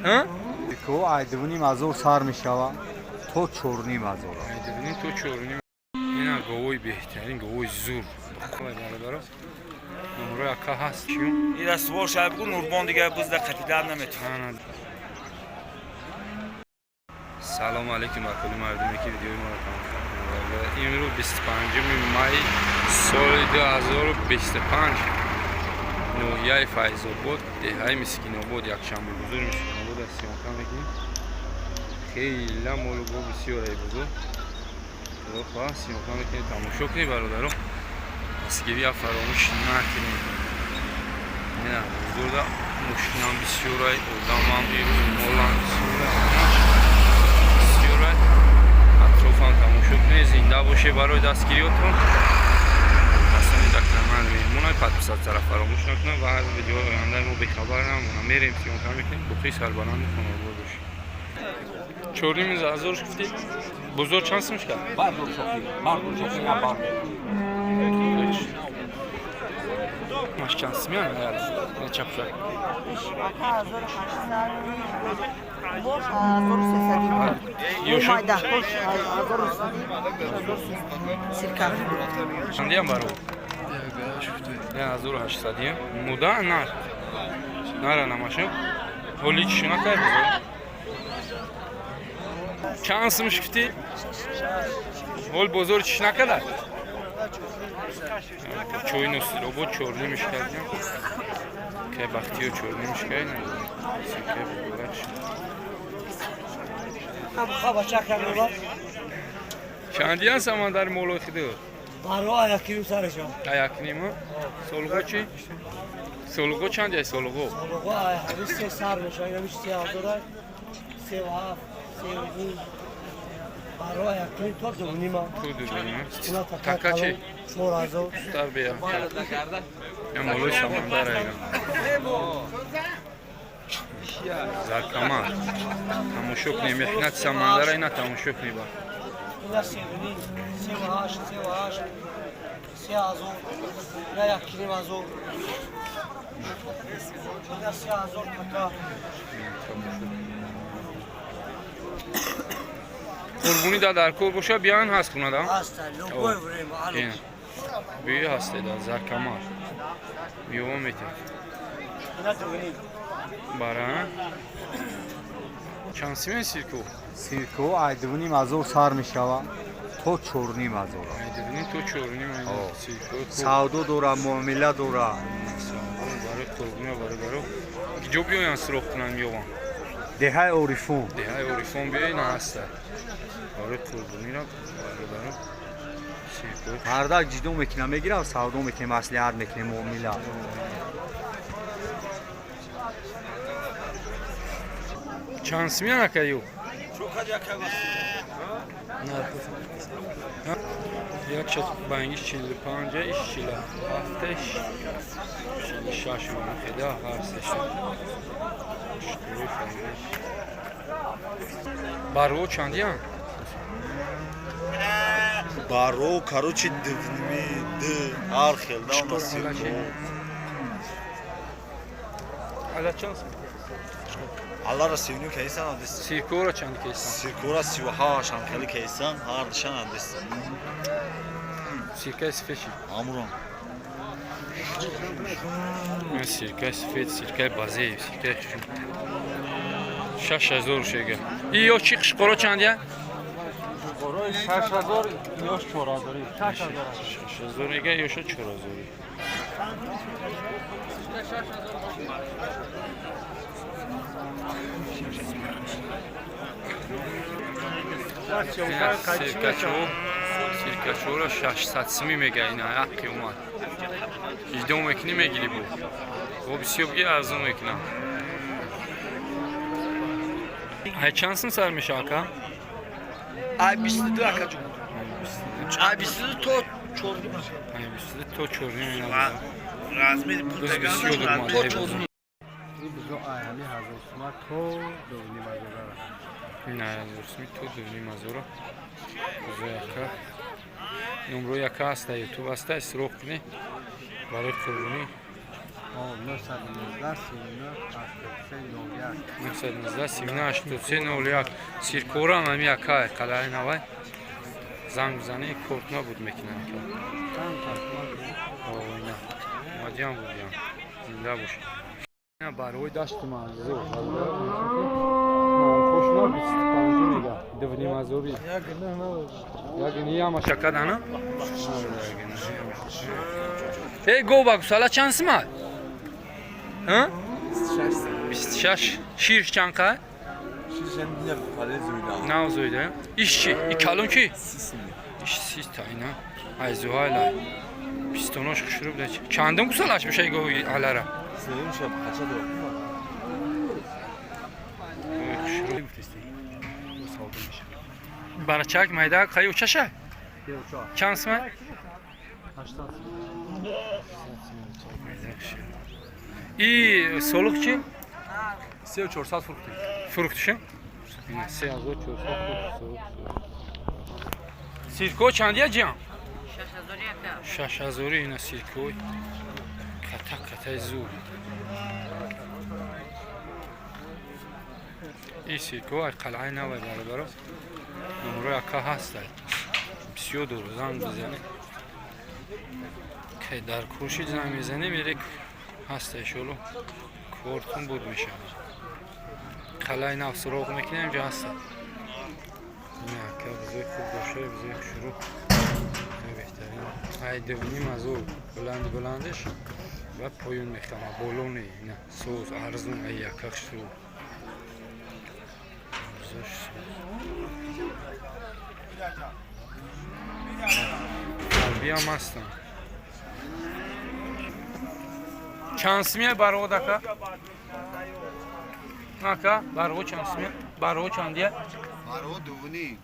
Ҳа? Ко ай 2,5 ҳазор сар мешава то 4,5 ҳазор. Ай 2,5 то 4,5. Ина говои беҳтарин, говои зур. Бародаро. Номрои ака ҳаст чиюм? Ира сувор шай бугу, Нурбон дига бузда қапидан наметавон. Салому алейкум ба кулли мардуме, ки видеои моро тамошо мекунанд. Имрӯз 25 май соли 2025, ноҳияи Файзобод, деҳаи Мискинобод, якшанбе бузург Мискинобод аст. Съёмка мекунем. Хела молу гов бисёр ай бузург. Худо хоҳад, съёмка мекунем, тамошо кунед, бародаро. Дастгирия фаромӯш накунед. Ина бузурга мошинам бисёрай, одамам, ирӯз молам бисёрай, бисёрай. Атрофам тамошо кунед, зинда боше. Барои дастгириётон касоне дар канал меҳмонай, подписаться ра фаромӯш накунад ва аз видеои ояндаи мо бехабар намонад. Мерем, съёмка мекунем. Боқӣ сарбаланди хонавода бошед. 4,5 ҳазор гуфтӣ, бозор чанд сум шуд? Бардор, шофи, бардор, шофи, на бардор. Маш чанд сумян чапшак? Ака, 1800, бош 1300. Ёшу? Майда, бош 1300, сирка. Чандиям баро? 1800-ям. Муда нар. Нара намаша. Ҳоли чӣ накард бозор? Чанд сум гуфтӣ? Ҳол бозор чӣ накарда? Чой Носиробод чорнимиш кардем. Кай Бахтиё чорнимиш кардем. Сикай буборач. Чандиян самандар молои хиду? Баро аякирим сарашон. Аякнима? Солғо чӣ? Солғо чанд ай солғо? Солғо ай ҳамин се сар мешава, инами 3 ҳазора, 3,7, 3,5. Баро аякирим то 2,5-а. То 2,5-а. Ина. Така чӣ? 4000. Тар бия. Я молои самандар айгам. Заркамар. Тамошо кунем, меҳнати самандара ина тамошо кунем ба. Ина 3,5, 3,8, 3,8, 3000, ина 1,5 ҳазор. Ина 3000 така. Тамошо. Қурбонӣ да дар кор боша, биён, ҳаст хунада? Ҳаста, любое время. Алло. Ина. Биё, ҳастеда Заркамар. Биёва метед. Ина 2,5. Бара? Чанд симен сирку? Сирко ай 2,5 ҳазор сар мешава то 4,5 ҳазор. Ай 2,5 то 4,5 ай сирку. Савдо дора, муомила дора. Барои қурбони, бародаро. Киҷо биёян, суроғ кунанд, меёванд? Деҳаи Орифон. Деҳаи Орифон биёй, на ҳаста. Барои қурбониро, бародаро. Сирку. Мардак ҷидо мекунам, мегирам, савдо мекунем, маслиҳат мекунем, муомила. Чанд симян акаю? Як шат бангиш 45, иш 47, 46 хеда ҳар сеша. Штури фармош. Баро чандиян? Баро, короче, дивними д ҳар хел да она сирко. Ала чанд сум? Аллара сивню кейсан адис. Сиркора чанд кейсан? Сиркора 38 ҳам хели кейсан, ҳар дишан адис. Сиркаи сифед чи? Амурон. Сиркаи сифед, сиркаи базеев, сиркаи хушум. 6000 шега. И ё чи қишқоро чандия? Барои 6000, ёш 4000, 6000. 6000 эга, ёша 4000. Сиркачо, сиркачоро 600 сими мега, ина як қиёмат. Иждо мекунӣ, мегирӣ бу. Бо бисёр бигӣ, арзон мекунам. Ай чанд сум сар меша, ака? Ай 22, акаҷон. Ай 22 то 4. Ай 22 то 4 ина. Размери Рӯз бисёр То дурмад. 4. Бизо ай ҳами ҳазор сума то 2,5 ҳазора. На, ҳазор суми то 2,5 ҳазора. Бузо яка. Номро яка аста, ютуб аста, истироҳ кунӣ. Барои қурбонӣ. 919 39 83 01. 919 39 83 01. Сиркорам ҳами якай қалаи навай занг бизанӣ, кортна буд мекунам. Ина мадиам будиам, зинда бош. Ина барои дашти манзур хошна 25 мега дувним ҳазори як нияма шакадана. Эй, гова гусала чанд сима? 26. Шир чанд қа? Нав зоида. Иш чи? И калон чи? Иш 30 та ина. Ай зуҳайла. Пистонош хушрӯ буда. Чандум гусалаш меша гови алара? Сеюм шаб қача дор. Хушрӯ. Барачак майда қай учаша? Чанд сима? 80. И солуқ чи? 3400 фурӯхтем. Фурӯхтишем? 3400 фурӯхт. Сирко чандия, ҷиам? 6000. Ина сиркой ката катаи зур. И сирко ай қалъаи навай, бародаро. Номрои ака ҳастай. Бисёр дору, занг бизанӣ. Ки дар куршид занг мезанӣ, мере ҳаста, иншоалло кортун буд мешавад. Қалъаи нав суроғ мекунем, ҷа ҳаста. Ина ака бизои хуб дошта, бизои хушрӯ. Беҳтарин. Ай 2500 баланд баландаш ва поён мехама болони ина соз арзун ай яка хушрӯ. Бизош соз. Фарбиам ҳастам. Чанд симия барғод, ака? Ака, барғо чанд симия? Барғо чандия? Баро дувним.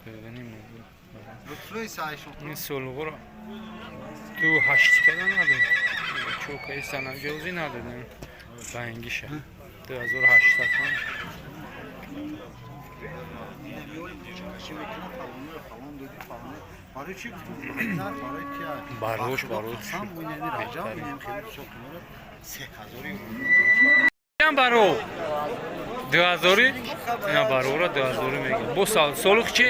Бибинем. Лутфлои сайшон. Ин солуғро ду ҳашт када надод. Чокаи санаҷозӣ надодем. Бангиша. 2800 сом. Барои чӣ гуфтам? Барои тия. Барош, барош. Қасам, инами раҷаб, инам хеле бисёр қимат. 3000. Ям баро. 2000? Ина барора 2000 мегӯям. Бо солуқ чи?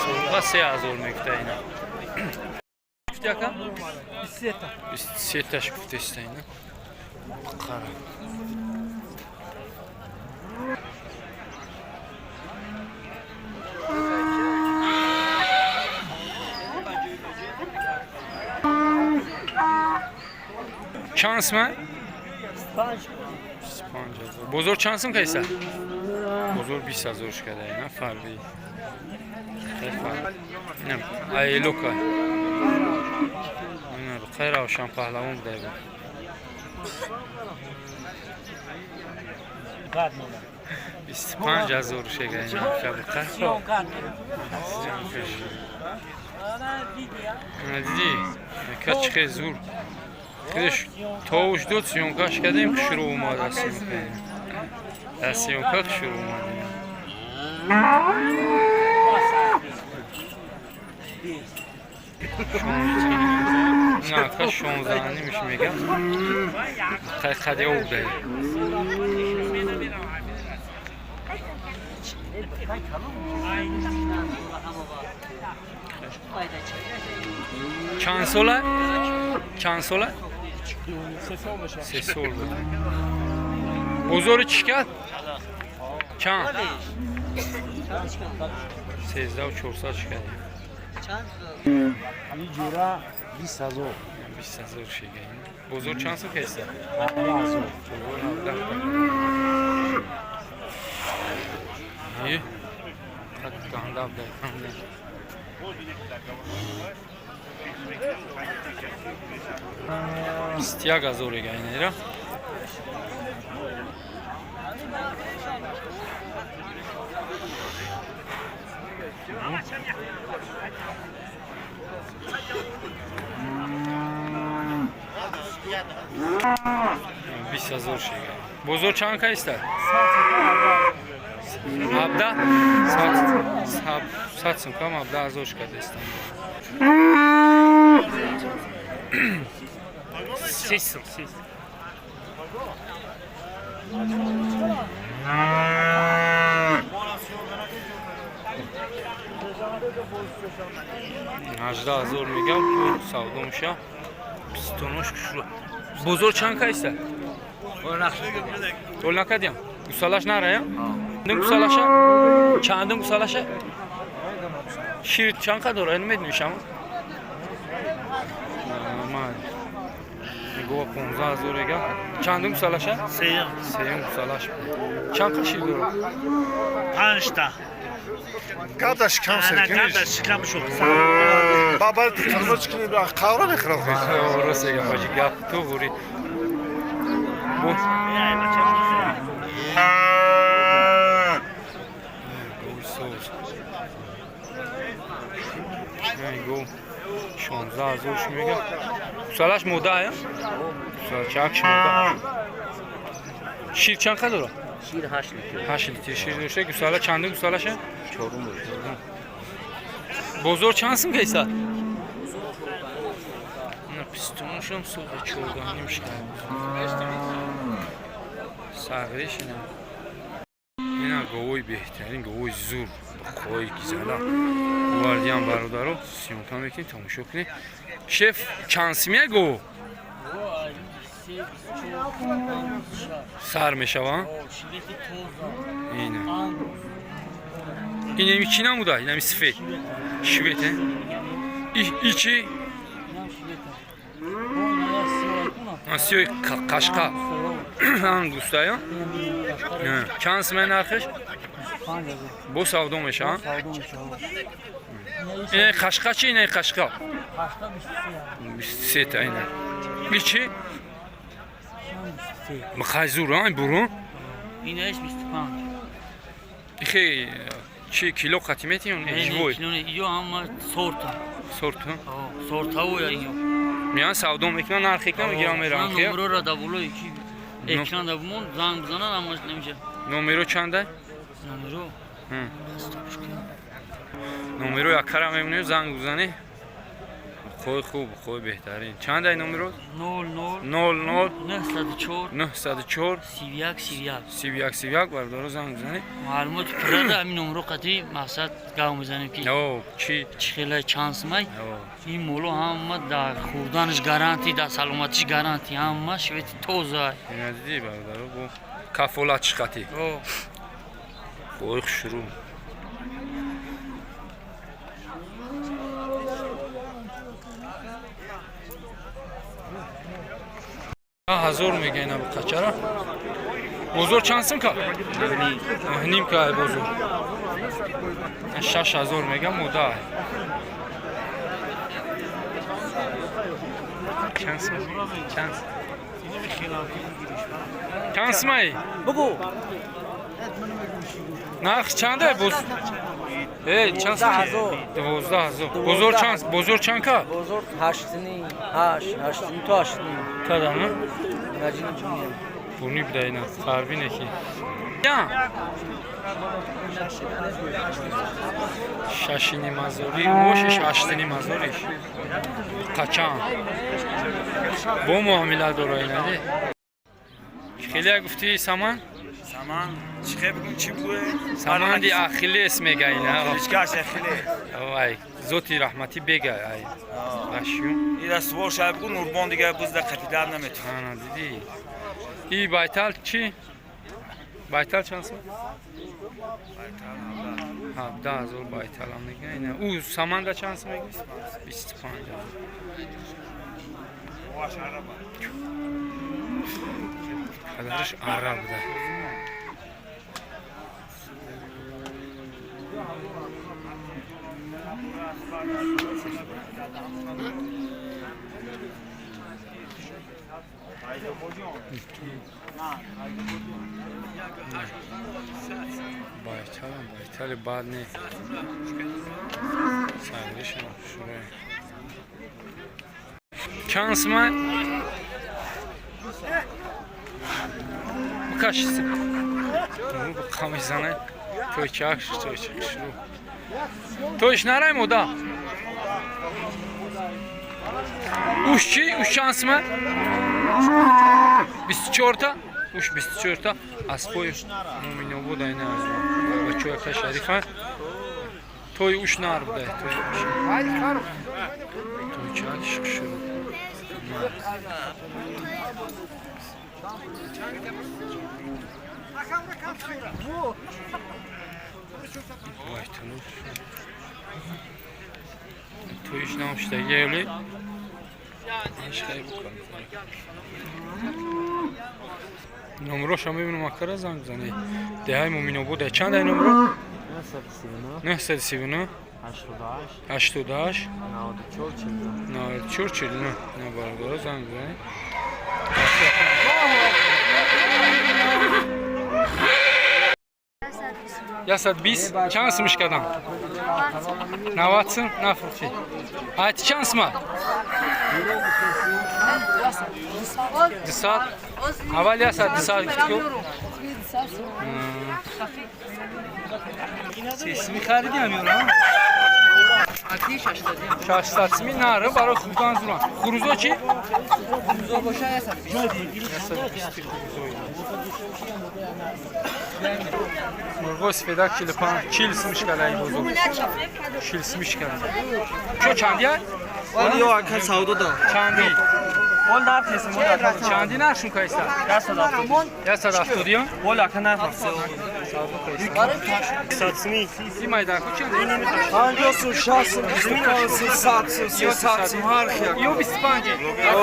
Солуқа 3000 мегуфта ина. Гуфти, ака? 23 таш гуфтеста ина. Қара. Чанд сма? 25 000. Бозор чанд сум кайса? Бозор 20 000 шукада ина фарби. Хеле ай лука. Ина хеле равшан паҳлавон буда. 25 000 шега ина шабқа. Диди, ка чӣ хеле зур. Худаш товуш дод, съёмка ш кардем, хушрӯ омад аз съёмка. Аз съёмка хушрӯ омад. На, ка 16 нимиш мегам. Қади об даи. Чанд сола? Чанд сола? 3 сол буд. Бозори чӣ кард? Чанд? 13 400 чӣ кардем? Ҷура 20 000. 20 000 шига. Бозор чанд сум кеста? 17 000. Бозор 17. И? Так ганда бдай. 21 000 ега инера. 20 000 шига. Бозор чанд кайста? 17? 100 сум кам 17 000 шикадестам. Сесил, сесил. 18 000 мегам, савдо меша. Пистонаш кушро. Бозор чанд кайса? Тол накардям. Гусалаш нарая? Чандум гусалаша? Чандум гусалаша? Шир чанд қа дора? Намедонӣ шама? Ман. Гова 15 000 ega. Чандум гусалаша? Сеюм. Сеюм гусалаш. Чанд қа шир дора? Панҷта. Гапда шикам Ана гапда шикам шуд. Баба тирмоч кини қавра мехӯрад. Рост ега ҳоҷи, гап туғри. Бу гови соз. Гов 16 000 ш мега. Гусалаш мода ая? Гусалчакш мода. Шир чанд қа дора? Шир 8 литр. 8 литр шир дошта. Гусала чандум гусалаша? Чорум. Бозор чанд сум кайса? На пистонашам сози чордаҳним шуда. Сағриш ина. Ина говои беҳтарин, говои зур, қои гизала. Овардиам, бародаро, съёмка мекунем, тамошо кунем. Шеф, чанд сумия гово? Сар мешава? Ина. Инами чӣ намуда? Инами сифет. Швед, э? И чӣ? Сиёи қашқа. Ангустая? Чанд сумай нархиш? Бо савдо мешава? Ина қашқа чи? Ина қашқа? 23 та ина. И чӣ? Михай зур, ай бурун? Инаиш 25. Ихе чи, кило қати метиён? Живой. Ё ҳама сорта. Сорт? Сортаво я ё. Миён савдо мекунан, нарх мекунан, мегирам, мерам. Номерора да болои ки экран да бумон, занг бизанан, ҳамаш намеша. Номеро чанда? Номеро? Номеро якара мемонем, занг бизанӣ. Қои хуб, қои беҳтарин. Чандай номеро? 00 00 904 904 31 31. 31 31. Бародаро, занг бизанӣ. Маълумоти пурра ҳамин номеро қатӣ мақсад гав мезанем ки О, чӣ? Чӣ хела, чанд сумай. Ин моло ҳама дар хӯрданаш гарантӣ, дар саломатиш гарантӣ, ҳама швети тоза. Ина дидӣ, бародаро, бо кафолатш қатӣ. Қои хушрӯ. Ҳазор мега ина қачара. Бозор чанд сум ка? Ним ка бозор. 6 000 мега, мода. Чанд сум? Чанд? Чанд сумай? Бугу. Нарх чанда боз? Э, чанд сум? 12 000. Бозор чанд? Бозор чанд ка? Бозор ҳаштним, ҳашт, ҳаштним то ҳаштним. Кадам? Наҷини ҷуния. Буни буда ина, фарбине ки. Я. 6,5 ҳазорӣ, бошиш 8,5 ҳазориш. Қачан? Бо муомила дора ина де. Хеле гуфти саман? Саман чӣ хел бигум, чӣ буе? Саманди Ахиллес мега ина. Ҳичкаш Ахиллес. Ай, зоти раҳматӣ бега ай. Ашю. Ира сувор шай бугу Нурбон дига бузда қапидар наметавон. Ана дидӣ. И байтал чӣ? Байтал чанд сум? 17 000 байталам мега ина. Ӯ саманда чанд сум мега? 25 000. Падараш ара буда. Байталам байтали бад не. Сагришам шуре. Чанд сумай? Букаш. Қамизане. Тойчак, тойчак шуру. Тойш нарай мода. Уш чӣ? Уш чанд сумай? 24-та? Уш 24-та. Аспои Муминобод айна бачои ака Шарифа. Той уш нар буда, той уш. Той чак шур. Вай тунуш. Тоиш намшта гели. Иш хай букан. Номроша мебинам акара занг зане. Деҳаи Муминобод чанд ай номро? 939 88 94 49. На бародаро занг зане. 120 чанд сумиш кардам? 90 сум нафурӯхтӣ. Айти чанд сума? 200. Аввал 100 200 гуфтӣ ку? Сесими хариди ҳамёра? 600 сими нара барои хурдан зуран. Хурузо чӣ? Хурузо боша 120. 120 хурузо. Мурғо сифедак 45 40 сумиш карда ин бозор. 40 сумиш карда. Чо чандия? Вали ё ака савдо да. Чанди? Ол нарх несим Чанди нархшун кайста? 170. 170 ё? Ол ака нарх Савдо кайста. Сатсми. И майдаку чанди? 50 сум, 60 сум, 25 сум, 100 сум, 300 сум, ҳар хел. Ё 25. О.